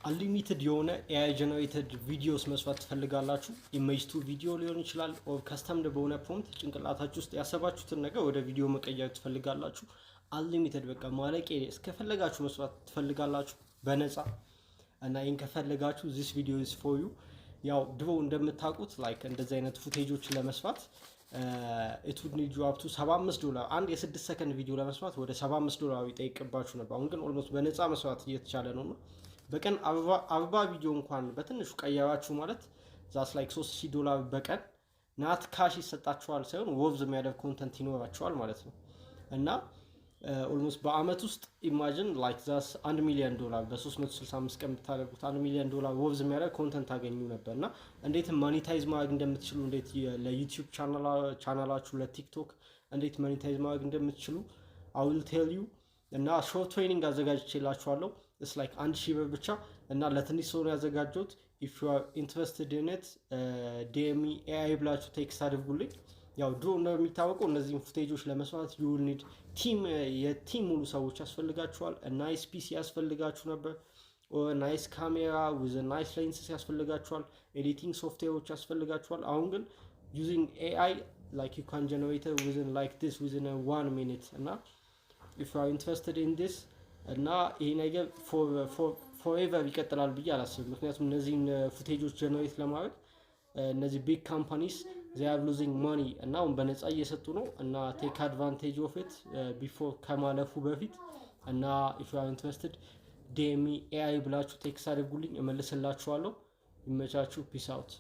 Unlimited የሆነ AI generated videos መስራት ትፈልጋላችሁ። Image to video ሊሆን ይችላል or custom በሆነ prompt ጭንቅላታችሁ ውስጥ ያሰባችሁትን ነገር ወደ ቪዲዮ መቀየር ትፈልጋላችሁ። Unlimited፣ በቃ ማለቂያ እስከፈለጋችሁ መስራት ትፈልጋላችሁ በነፃ። እና ይህን ከፈለጋችሁ this video is for you። ያው ድሮ እንደምታውቁት like እንደዚህ አይነት footage ኦችን ለመስራት it would need you up to 75 ዶላር፣ አንድ የ6 ሰከንድ ቪዲዮ ለመስራት ወደ 75 ዶላር ይጠይቅባችሁ ነበር። አሁን ግን almost በነፃ መስራት እየተቻለ ነው። እና በቀን 40 ቪዲዮ እንኳን በትንሹ ቀየራችሁ ማለት that's like 3000 ዶላር በቀን not cash ይሰጣችኋል ሳይሆን worth የሚያደርግ content ይኖራችኋል ማለት ነው። እና almost በአመት ውስጥ imagine like that's 1 ሚሊዮን ዶላር፣ በ365 ቀን ብታደርጉት 1 ሚሊዮን ዶላር worth የሚያደርግ content ታገኙ ነበር። እና እንዴት monetize ማድረግ እንደምትችሉ፣ እንዴት ለ YouTube channel ኣችሁ፣ ለ TikTok እንዴት monetize ማድረግ እንደምትችሉ I will tell you። እና short training አዘጋጅቼላችኋለሁ። It's like 1000 ብር ብቻ እና ለትንሽ ሰው ነው ያዘጋጀሁት። If you are interested in it, DM me AI ብላችሁ text አድርጉልኝ። ያው ድሮ እንደሚታወቀው እነዚህን footage ኦች ለመስራት you need team፣ የ team ሙሉ ሰዎች ያስፈልጋችኋል። Nice PC ያስፈልጋችሁ ነበር። Nice camera with nice lenses ያስፈልጋችኋል። Editing software ኦች ያስፈልጋችኋል። አሁን ግን using AI, like, you can generate within like this within one minute። እና if you are interested in this፣ እና ይሄ ነገር forever ይቀጥላል ብዬ አላስብም። ምክንያቱም እነዚህን footage ኦች generate ለማድረግ እነዚህ big companies, they are losing money እና አሁን በነፃ እየሰጡ ነው። እና take advantage of it before ከማለፉ በፊት። እና if you are interested, DM me AI ብላችሁ text አድርጉልኝ፣ እመልስላችኋለሁ። ይመቻችሁ። Peace out.